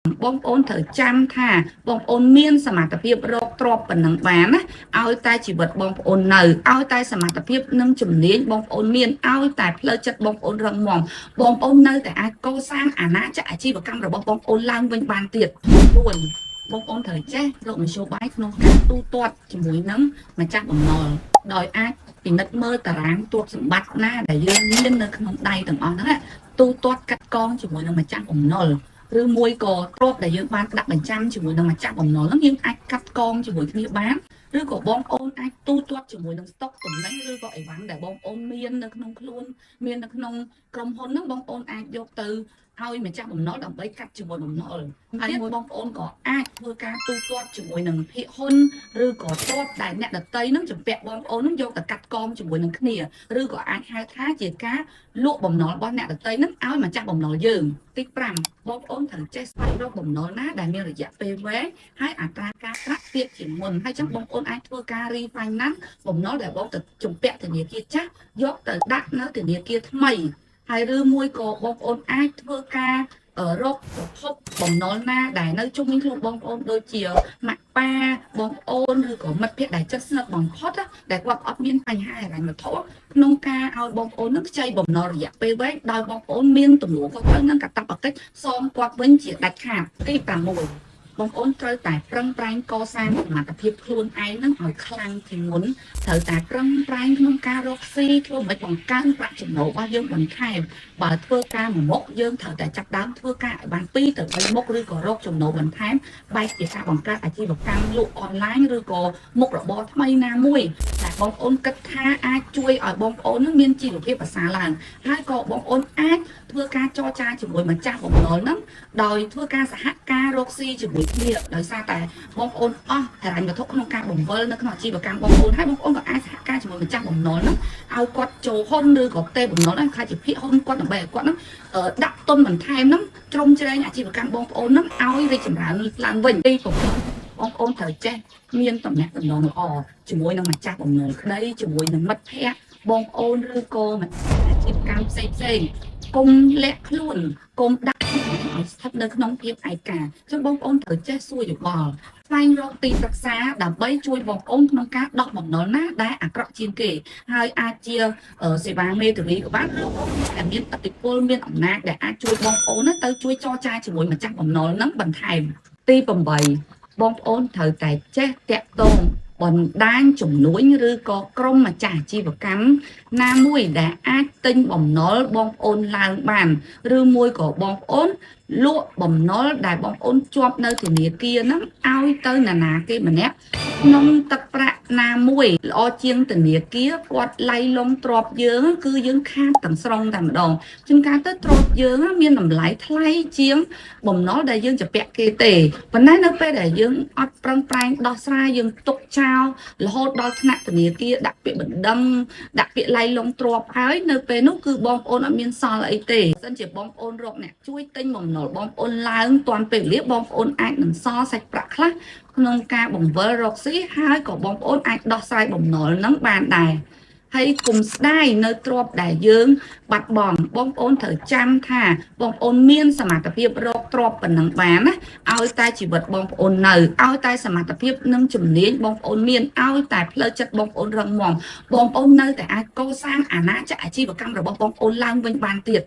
បងប្អូនត្រូវចាំថាបងប្អូនមានសមត្ថភាពរកទ្រព្យប៉ុណ្ណឹងបានណាឲ្យតែជីវិតបងប្អូននៅឲ្យតែសមត្ថភាពនិងជំនាញបងប្អូនមានឲ្យតែផ្លូវចិត្តបងប្អូនរឹងមាំបងប្អូននៅតែអាចកសាងអាណាចក្រអាជីវកម្មរបស់បងប្អូនឡើងវិញបានទៀត4បងប្អូនត្រូវចេះរកមធ្យោបាយក្នុងការទូទាត់ជាមួយនឹងម្ចាស់បំណុលដោយអាចពិនិត្យមើលតារាងទ្រព្យសម្បត្តិណាដែលយើងមាននៅក្នុងដៃទាំងអស់ហ្នឹងណាទូទាត់កាត់កងជាមួយនឹងម្ចាស់បំណុល ឬមួយក៏ទ្រព្យដែលយើងបានដាក់បញ្ចាំជាមួយនឹងម្ចាស់បំណុលហ្នឹងយើងអាចកាត់កងជាមួយគ្នាបានឬក៏បងប្អូនអាចទូទាត់ជាមួយនឹងស្តុកទំនិញឬក៏អីវ៉ាន់ដែលបងប្អូនមាននៅក្នុងខ្លួនមាននៅក្នុងក្រុមហ៊ុនហ្នឹងបងប្អូនអាចយកទៅឲ្យម្ចាស់បំណុលដើម្បីកាត់ជាមួយបំណុលហើយមួយបងប្អូនក៏អាចធ្វើការទូទាត់ជាមួយនឹងភាគហ៊ុនឬក៏ទ្រព្យដែលអ្នកដទៃហ្នឹងជំពាក់បងប្អូនហ្នឹងយកទៅកាត់កងជាមួយនឹងគ្នាឬក៏អាចហៅថាជាការលក់បំណុលរបស់អ្នកដទៃហ្នឹងឲ្យម្ចាស់បំណុលយើងទី5បងប្អូនត្រូវចេះស្វែងរកបំណុលណាដែលមានរយៈពេលវែងហើយអត្រាការប្រាក់ទាបជាងមុនហើយចឹងបងប្អូនអាចធ្វើការ refinance បំណុលដែលបងទៅជំពាក់ធនាគារចាស់យកទៅដាក់នៅធនាគារថ្មីហើយឬមួយក៏បងប្អូនអាចធ្វើការរកប្រភពបំណុលណាដែលនៅជុំវិញខ្លួនបងប្អូនដូចជាម៉ាក់ប៉ាបងប្អូនឬក៏មិត្តភ័ក្តិដែលជិតស្និទ្ធបំផុតណាដែលគាត់អត់មានបញ្ហាហិរញ្ញវត្ថុក្នុងការឲ្យបងប្អូននឹងខ្ចីបំណុលរយៈពេលវែងដោយបងប្អូនមានទំនួលខុសត្រូវនិងកាតព្វកិច្ចសងគាត់វិញជាដាច់ខាតទី6បងប្អូនត្រូវតែប្រឹងប្រែងកសាងសមត្ថភាពខ្លួនឯងនឹងឲ្យខ្លាំងជាងមុនត្រូវតែប្រឹងប្រែងក្នុងការរកស៊ីធ្វើមិនបង្កើនប្រាក់ចំណូលរបស់យើងបន្ថែមបើធ្វើការមួយមុខយើងត្រូវតែចាប់ដើមធ្វើការឲ្យបាន2ទៅ3មុខឬក៏រកចំណូលបន្ថែមបែបជាការបង្កើតអាជីវកម្មលក់អនឡាញឬក៏មុខរបរថ្មីណាមួយដែលបងប្អូនគិតថាអាចជួយឲ្យបងប្អូននឹងមានជីវភាពប្រសើរឡើងហើយក៏បងប្អូនអាចធ្វើការចរចាជាមួយម្ចាស់បំណុលហ្នឹងដោយធ្វើការសហការរកស៊ីជាមួយគ្នាដោយសារតែបងប្អូនអស់ហិរញ្ញវត្ថុក្នុងការបង្វិលនៅក្នុងអាជីវកម្មបងប្អូនហើយបងប្អូនក៏អាចសហការជាមួយម្ចាស់បំណុលហ្នឹងឲ្យគាត់ចូលហ៊ុនឬក៏ផ្ទេរបំណុលហ្នឹងខ្លាចជាភាគហ៊ុនគាត់ដើម្បីឲ្យគាត់ហ្នឹងដាក់ទុនបន្ថែមហ្នឹងជ្រោមជ្រែងអាជីវកម្មបងប្អូនហ្នឹងឲ្យរីកចម្រើនឡើងវិញទី7បងប្អូនត្រូវចេះមានតំណែងតំណងល្អជាមួយនឹងម្ចាស់បំណុលក្តីជាមួយនឹងមិត្តភ័ក្តិបងប្អូនឬក៏ម្ចាស់អាជីវកម្មផ្សេងផ្សេងកុំលាក់ខ្លួនកុំដាក់ឲ្យស្ថិតនៅក្នុងភាពឯកាចឹងបងប្អូនត្រូវចេះសួរយោបល់ស្វែងរកទីប្រឹក្សាដើម្បីជួយបងប្អូនក្នុងការដោះបំណុលណាដែលអាក្រក់ជាងគេហើយអាចជាសេវាមេធាវីក៏បានឬដែលមានឥទ្ធិពលមានអំណាចដែលអាចជួយបងប្អូនណាទៅជួយចរចាជាមួយម្ចាស់បំណុលហ្នឹងបន្ថែមទី8បងប្អូនត្រូវតែចេះតាក់ទងបណ្ដាញជំនួញឬក៏ក្រុមម្ចាស់អាជីវកម្មណាមួយដែលអាចទិញបំណុលបងប្អូនឡើងបានឬមួយក៏បងប្អូនលក់បំណុលដែលបងប្អូនជាប់នៅធនាគារហ្នឹងឲ្យទៅនរណាគេម្នាក់ក្នុងទឹកប្រាក់ណាមួយល្អជាងធនាគារគាត់ឡៃលងទ្រព្យយើងគឺយើងខាតទាំងស្រុងតែម្ដងជួនកាលទៅទ្រព្យយើងមានតម្លៃថ្លៃជាងបំណុលដែលយើងជំពាក់គេទេប៉ុន្តែនៅពេលដែលយើងអត់ប្រឹងប្រែងដោះស្រាយយើងទុកចោលរហូតដល់ថ្នាក់ធនាគារដាក់ពាក្យបណ្ដឹងដាក់ពាក្យឡៃលងទ្រព្យហើយនៅពេលនោះគឺបងប្អូនអត់មានសល់អីទេបើសិនជាបងប្អូនរកអ្នកជួយទិញបំណុលបងប្អូនឡើងទាន់ពេលវេលាបងប្អូនអាចនឹងសល់សាច់ប្រាក់ខ្លះក្នុងការបង្វិលរកស៊ីហើយក៏បងប្អូនអាចដោះស្រាយបំណុលហ្នឹងបានដែរហើយកុំស្ដាយនៅទ្រព្យដែលយើងបាត់បង់បងប្អូនត្រូវចាំថាបងប្អូនមានសមត្ថភាពរកទ្រព្យប៉ុណ្ណឹងបានណាឲ្យតែជីវិតបងប្អូននៅឲ្យតែសមត្ថភាពនិងជំនាញបងប្អូនមានឲ្យតែផ្លូវចិត្តបងប្អូនរឹងមាំបងប្អូននៅតែអាចកសាងអាណាចក្រអាជីវកម្មរបស់បងប្អូនឡើងវិញបានទៀត។